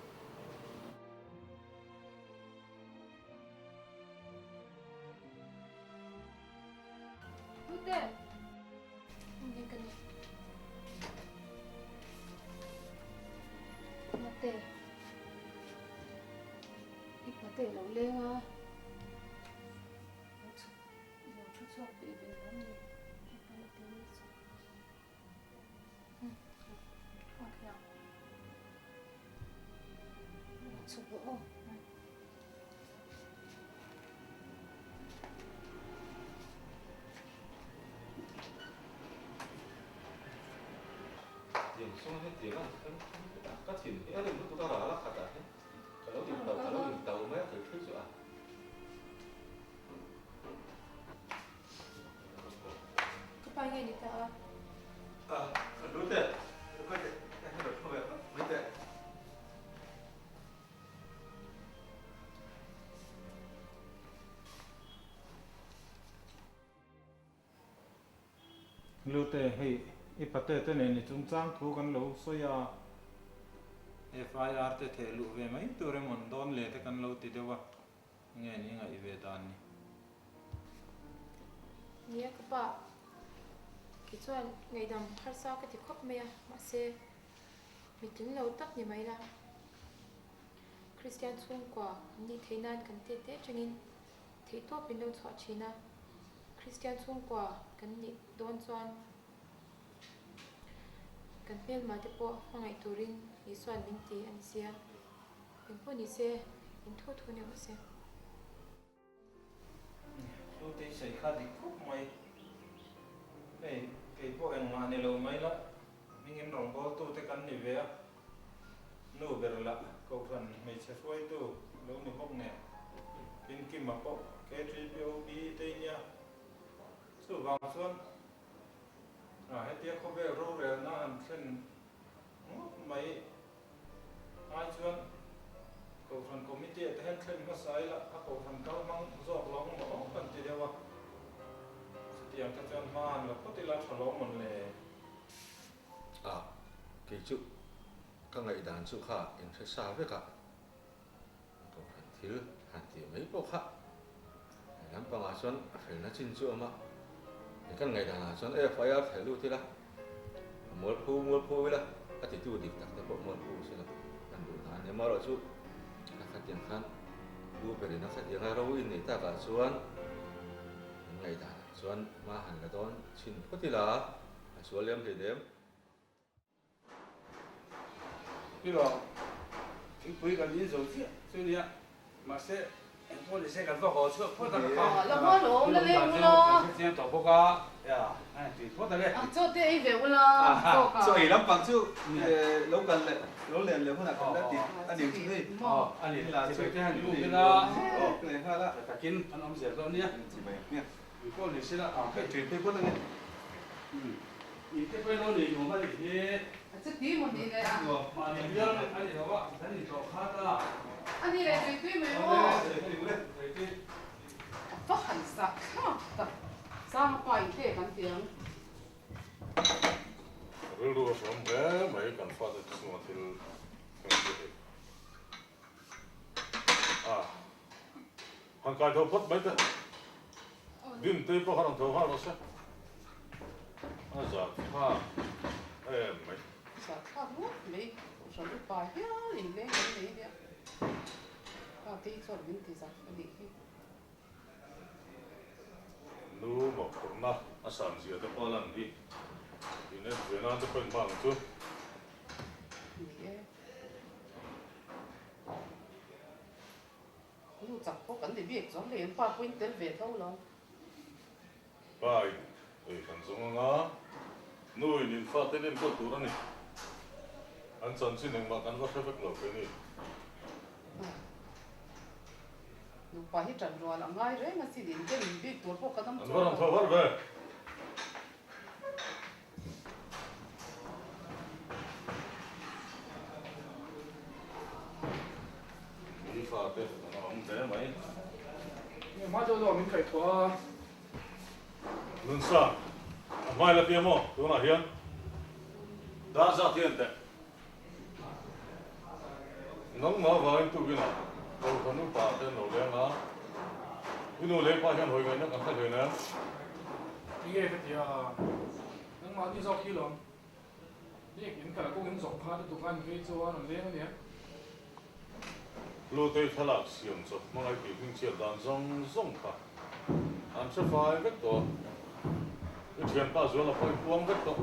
Hlute! Enge ka ni? leng a, lo chhuk lo thu chhuak peih ve lo ni ka pan a ti mai chu. Lo chhuk rawh aw. Tiang sung hi tiang a ka thin hi a rim lutuk a ral a khat ah hian ka lo in tauh ka lo in tauh mai a kei phei chu a. Ka pa nge ni ta a? A, Hlute, khawi teh, hei rawn thaw ve phawt mai teh. Lute, hei i pate te nen i chungchang thu kan lo sawi a, FIR te theh luh ve mai tur emaw an dawn le te kan lo ti deuh a, nge ni ngaih ve dan ni? Nia ka pa, kei chuan ngaihdam harsa ka ti khawp mai a, mahse mi tling lo tak ni mai la. Kristian chhungkua kan nih theih nan kan te te atangin theihtawp min lo chhuah thin a, Kristian chhungkua kan nih dawn chuan kan hmelma te pawh hmangaih turin Isua'n min ti a ni sia, engpawh ni se in thu thu ni rawh se. Hlutei sawi kha dik khawp mai. Hei kei pawh engmah ni lo mai la, hmingin rawngbawltute kan ni ve a, nu ber lah Kohhran hmeichhe hruaitu lo ni bawk nen, Kinkima pawh KTPOB te nia. Chuvang chuan hetia khawvel rorelna han thlen ngawt mai. Ai chuan Kohhran Committee ah te hian thlen hmasa ila a Kohhran kal hmang zawk lo ang maw kan ti deuh a, chutiang te chuan hma han la phawt ila tha lo mawn le. A, kei chu ka ngaihdan chu kha inhre sa vek a, Kohhran thil han tih mai pawh kha lampangah chuan a felna chin chu a awm a, he kan ngaihdanah chuan FIR theh lut ila, a mualphu mualphu ila, a titu dik tak te pawh mualphu sela kan duh dan nia. Amaherawhchu a khatiang khan u berin a khatiang a ro in nei takah chuan kan ngaihdanah chuan hma han la dawn chhin phawt ila a sual lem hleinem. Tiraw, thingpui kan in zo chiah chu nia, mahse engpawh ni se kan va haw chhuak phawt a ka pa. La hma lawm, la leng ula. Kan hre chiang tawh bawk a, a tui phawt a le. Chaw te ei ve ula, chaw ka. Chaw ei lampang chu lo kal leh, lo len leh hunah kan la ti a ni chu hei. A ni, chibai te han buk ila, takin an awm zel dawn nia. Chibai ang hmiang. Engpawh ni se la, hei tui phei phawt ange. I te pawhin lo nei nuam a nih hi. A che ti maw ni le a. Nuam mahni bial a ni lo a, kan in tlawh khat a. A ni le tui tui mai maw. Tui tui. A va han zak thlak tak. Sanga pa in te kan ti ang. Rilru a hrawm hle mai kan fate chunga thil thleng chu hei. A han kai tho phawt mai teh. Dintei pawh kha rawn tho nghal rawh se. A zah thlak em mai. Zah thlak ngawt mai. Kohhran upa hial inleng kan nei nia. Pa tei chuan min ti zak a nih hi. Nu mawhphurhna a san zia te pawh a lan hi. In en ve nan te pawh in hmang chu. Ni e. Nu chak pawh kan ni bik chuan hei an pa pawhin tel ve tho lo. Pa in ei kan zawng anga nu in in fate in enkawl tur a ni. An chanchin engmah kan va hre vek lo kei ni. Nupa hi ṭan rual a ngai reng asin in dem bik tur pawh kan awm chuang lo. An va rawn tho har ve. Mi fate an awm hle mai. Hma deuh deuh ah min kaih tawh a. Nunsa, a hmai la tia maw tunah hian dar zat hian teh. Nangmah vangin tukinah Kohhran upa te an lo leng a, i nu leh pa hian hawi ngaihna kan hre hlei nen. Tinge ka ti a, nangmah ni zawk hi lawm. Biak in kalkawng in zawk kha lutuk a ni phei chuan an leng ania. Hlutei thlalak siam chawp hmangaih tih hmingchhiat dan zawng zawng kha an hre fai vek tawh a, i thianpa Zuala pawh i puang vek tawh.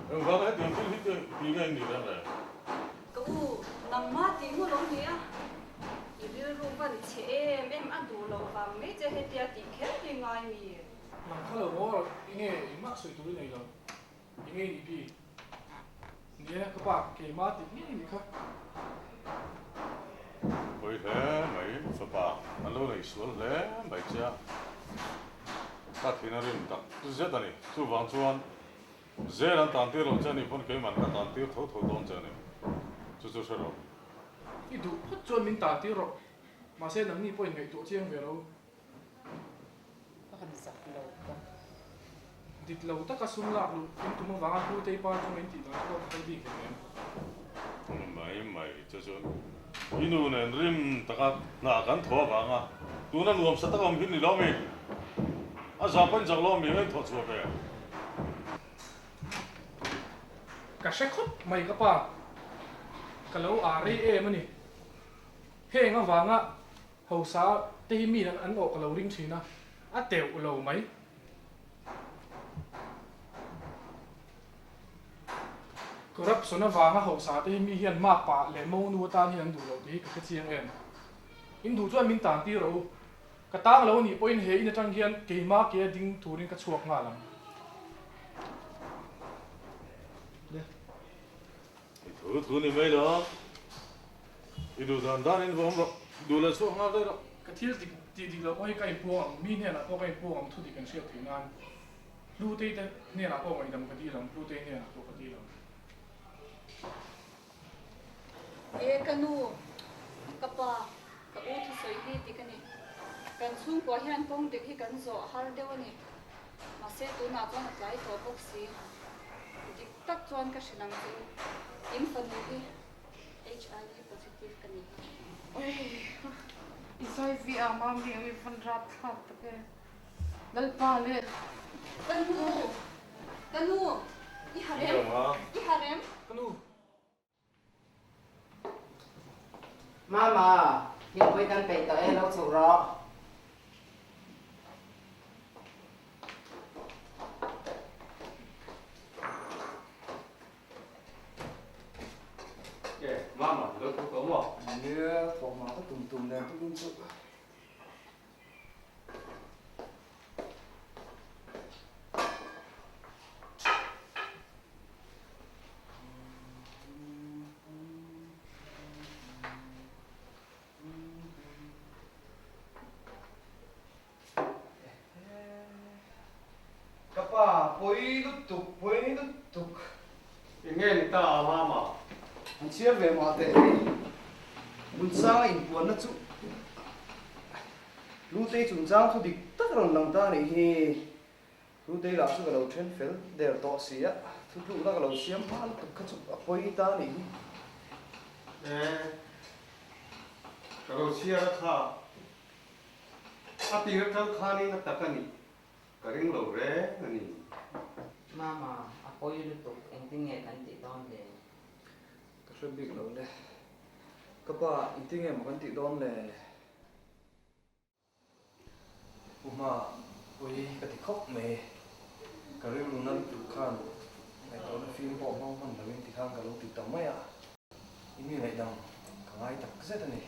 Engvanga hetiang thil hi ti nge i nih reng reng? Ka u, nangmah tih maw lo ni a? I rilru van chhe em em a duh loh vang mai che hetia tih kher hi ngai mi? Nang kha lo maw rawh, enge engmah sawi tur i nei lo. Enge i nih bik? Ni e, ka pa keimah tih ngei ni kha. Pawi hle mai, fapa an lo nei sual hle mai che a, ka thin a rim tak zet a ni. Chuvang chuan zel an tan tir lo che a nih pawn keiman ka tan tir tho tho dawn che a ni. Chu chu hre rawh. I duh phawt chuan min tan tir rawh, mahse nangni pawhin ngaihtuah chiang ve lo. Ka han zak lo tak. Dik lo taka sum lak luh in tum avanga Hlutei pa chunga in tih dan chu ka phal bik hlei em? Mai mai chu chuan i nu nen rim taka hna kan thaw avanga tuna nuam sa taka awm hi ni lo mi? A zah pawhin zak lo mi a inthawh chhuah ve. Ka hre khawp mai ka pa, ka lo ah rei em a ni. Heng avanga Hausa te hi mi an awh ka lo ring thin a, a teuh lo mai. Corruption avanga hausa te hi mi hian mapa leh monu atan hian an duh loh tih hi ka hre chiang em. In duh chuan min tan tir rawh u. Ka tang lo anih pawhin he in atang hian keimah ke a ding turin ka chhuak nghal ang. I thu thu ni mai lo. I duh dan dan in vawm rawh. Duh leh chhuak nghal daih rawh. Ka thil dik tih dik loh pawh hi ka inpuang ang. Mi hnenah pawh ka inpuang ang thu dik an hriat theih nan. Hlutei te hnenah pawh ngaihdam ka dil ang, Hlutei hnenah pawh ka dil ang. E ka nu, ka pa, ka u thusawi hi dik a ni. Kan chhungkua hian kawng dik hi kan zawh har deuh a ni. Mahse tunah chuan a tlai tawh bawk si. Dik tak chuan ka hrilh ang che u, in fanu hi HIV positive ka ni. Oi, i sawi vi ang mami oi van rat thlak tak e. Lalpa le. Ka nu, ka nu, i ha rem, i ha rem. Ka nu. Mama, thingpui kan peih tawh e, lo chhuk rawh. E, Mama, lo tho tawh maw? Nia, thawhhma ka tum tum nen tukin chu. Ka pa, pawi lutuk, pawi lutuk. Eng nge ni ta a mama? An chhiar ve mah teh hei. Hmunsanga inpuanna chu Lutei chungchang thu dik tak rawn lang ta anih hi. Lutei lah chu ka lo then fel der tawh si a, thu tlukna ka lo siam hma lutuk kha chu a pawi ta anih hi. E, ka lo chhiar a kha. A tir atang khanin a tak a nih Ka ring lo reng a ni. Mama, a pawi lutuk, engtin nge kan tih dawn le? Ka hre bik lo le. Ka pa, engtin nge maw kan tih dawn le? Pu Hma, pawi ka ti khawp mai. Ka rilru na lutuk khan ngaihtuahna fim pawh hmang hman loin tikhan ka lo ti ta mai a. I mi ngaihdam ka ngai tak zet a ni.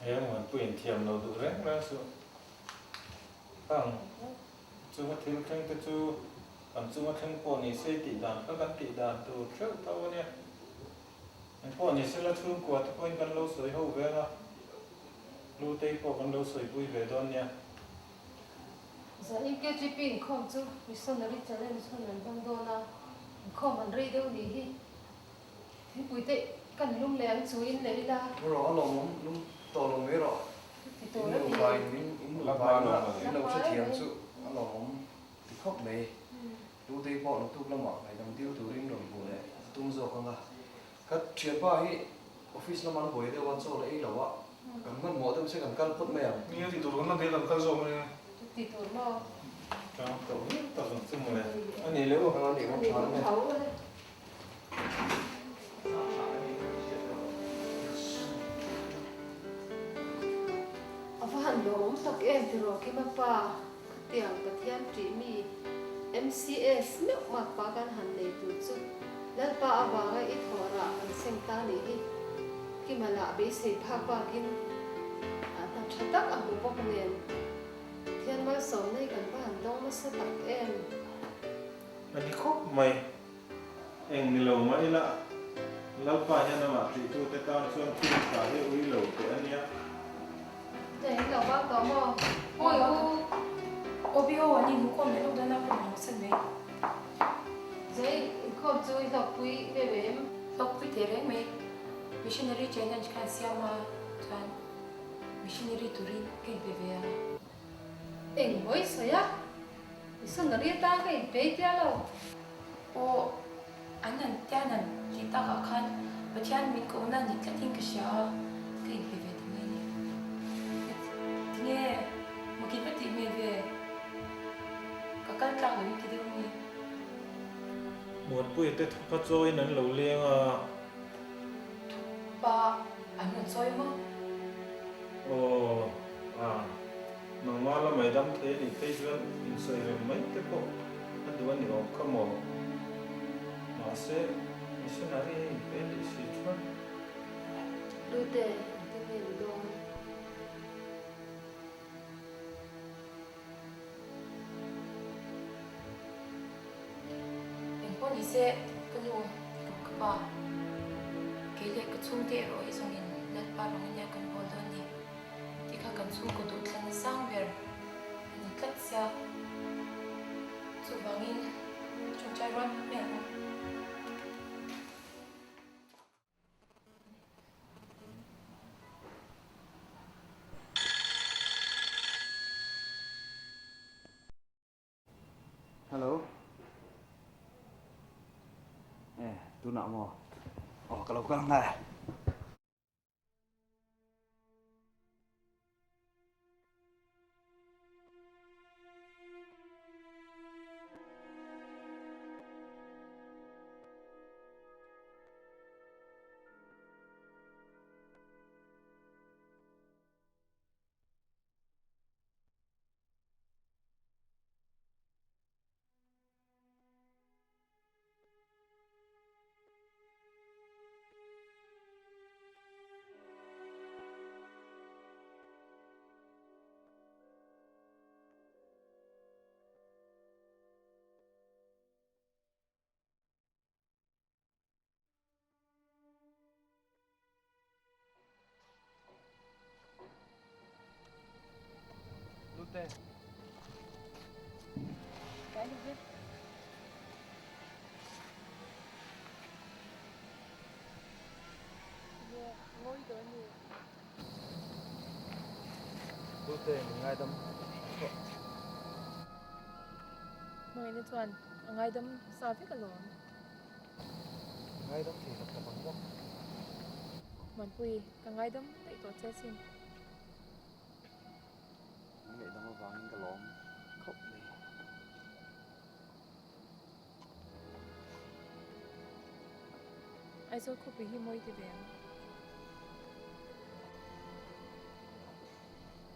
He Muanpuiin thiam lo duh reng reng suh. Khang chunga thil thleng te chu kan chunga thleng pawh ni se tih dan kha kan tih dan tur theuh tho a nia. Eng pawh ni sela chhungkua te pawhin kan lo sawi ho ve ang a, Hlutei pawh kan lo sawipui ve dawn nia. Zanin KGP inkhawm chu Missionary Challenge hun an hmang dawn a, inkhawm an rei deuh nih hi. Thingpui te kan lum leh ang chu in leh ila. Rawh a lawmawm lum tawh lo mai rawh. In nupa in min in nupa in a in lo hrethiam chu a lawmawm ti khawp mai. Lutei pawh naktuk lamah ngaihdam dil turin rawn hmuh leh a tum zawk ang a. Ka thianpa hi office lama an buai deuh a, chaw la ei lo a, kan hmanhmawh deuh che kan kal phawt mai ang. Nia ti tur kan la nei kan kal zawk mai a. Ti tur maw? Tang tawh viau tak ang chu mawle. A ni leh u. A ni u tha ang e. han lawmawm tak em tiraw Kima pa, khatiang Pathian ṭih mi MCS meuh makpa kan han nei tur chu Lalpa avanga i thawh rah kan seng ta nih hi. Kima lah beisei phak bakin hna ṭha tak a hmu bawk nen Pathian malsawmna hi kan va han dawng nasa tak em. A ni khawp mai. Eng ni lo mah ila, Lalpa hian amah ṭihtute tan chuan thil ṭha hi ui lo teh a nia. Eng lo bak tawh maw? Awi u! Obi ho an inkhawm leh lawk dawn a, ka rawn hawsan mai. Zai inkhawm chu i hlawkpui ve ve em? Hlawkpui teh reng mai. Missionary challenge khan siam a, chuan missionary turin ka inpe ve a. Eng mawi sawi a? Missionary atan ka inpe tia lo. Aw, an han tian han tih takah khan Pathian min kohna ni tlatin ka hria a, ka inpe ve ta mai a ni. Tinge mawki va tih hmel ve? Ka kal tlak lo in ti deuh a mi? Muanpuia te thupa chawiin an lo leng a. Thupa an rawn chawi maw? Aw, a. Nangmah la mai dam thei a nih phei chuan insawi rem mai te pawh a duh a ni awm kha maw? Mahse, missionary a inpe a nih si chuan. Lute, engtin nge ni dawn? Engpawh ni se, ka nu, ka pa, kei leh ka chhungte erawh hi zawngin Lalpa rawng ania kan bawl dawn ni. Ti kha kan chhungkaw duhthlanna sang ber a ni tlat sia. Chuvangin chungchai rual hmang mai ang u. Hello. Eh, tunah maw? Aw, ka lo kal nghal. Lute. Kai lu ve. Nge ngawi dawn ni. Lute min ngaidam tawh. Hmangaihna chuan a ngaidam sa vek alawm. Ngaidam thei tak tak ang maw? Manpui, ka ngaidam daih tawh che asin. Min ngaihdam avangin ka lawm khawp mai. Aizawl khawpui hi mawi ti ve ang.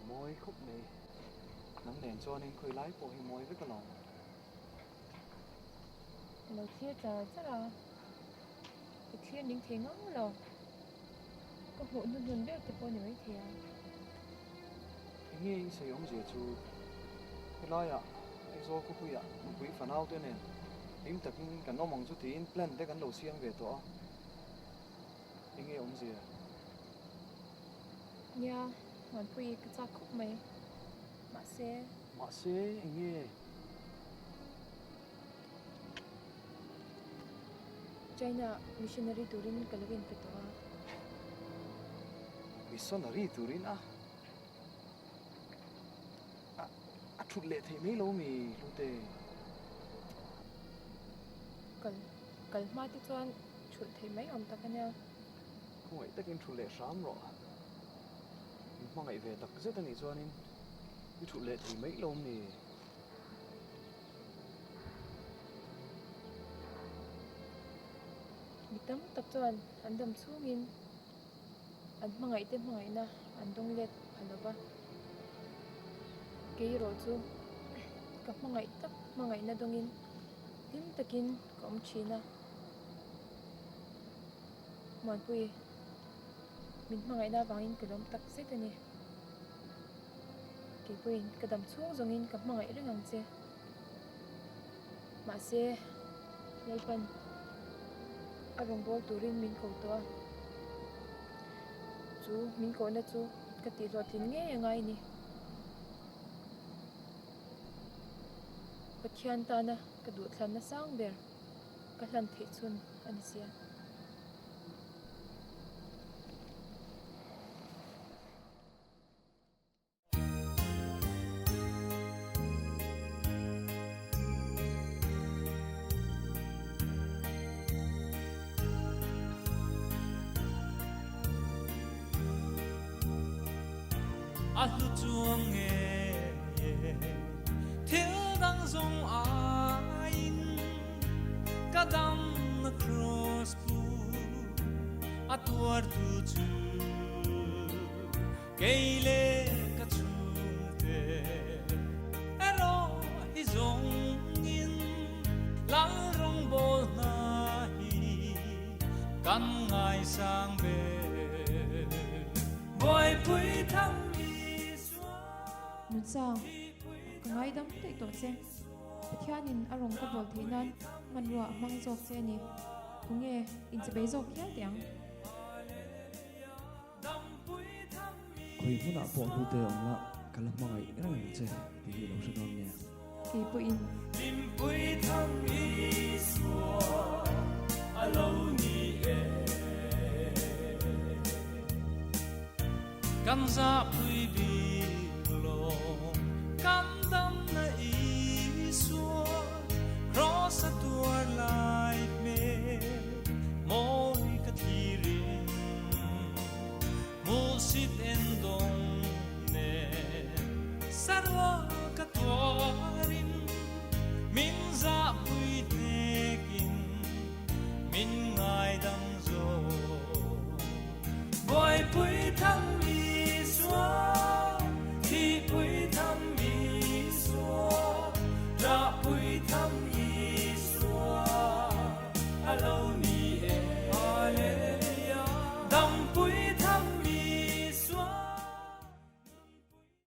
Mawi khawp mai. Nang nen chuanin khawi lai pawh hi mawi vek alawm. Ka lo thlir char char a, ka thlir ning thei ngang lo. Ka hmuh hnuhnun ber te pawh a ni maithei a. Enge i sawi awmzia chu helaiah Aizawl khawpuiah nupui fanau te nen hlim takin kan awm ang chu tiin plan te kan lo siam ve tawh a, enge awmzia? Nia, Muanpui ka chak khawp mai. Mahse. Mahse enge? China missionary turin ka lo inpe tawh a. Missionary turin a? A a thut leh theih mai lo mi Hlute? Kal kal hma te chuan thulh theih mai awm tak a nia. Khawngaih takin thulh leh hram rawh. Min hmangaih ve tak zet a nih chuanin i thulh leh thei mai lo mi? Mi tam tak chuan an dam chhungin an hmangaihte hmangaihna an dawng let pha lo va. Kei erawh chu ka hmangaih tak hmangaihna dawngin hlim takin ka awm thin a. Muanpui, min hmangaihna avangin ka lawm tak zet a ni. Keipawhin ka dam chhung zawngin ka hmangaih reng ang che. Mahse, Lalpan a rawngbâwl turin min ko tawh a, chu min kohna chu ka tihhlawhtlin ngei a ngai a ni. Pathian tana ka duhthlanna sang ber ka hlan theih chhun a ni sia. A hlu chuang nge thil dang zawng aiin ka damna cross pu a tuartu chu Kei le ka chhungte erawh hi zawngin lal rawngbâwl hna hi kan ngaisang ber. Buaipui thang Isua. Nunsang, ka ngaidam daih tawh che. Pathianin a rawn ka bawl theih nan hmanrua a hmang zawk che a ni. Tunge inchibei zawk hial teh ang? Khawi hmunah pawh hnute awm la, ka la hmangaih reng ang che tih hi i lo hre dawn nia. Kei pawhin. Hlimpui tham Isua a lo ni e. Kan zahpui.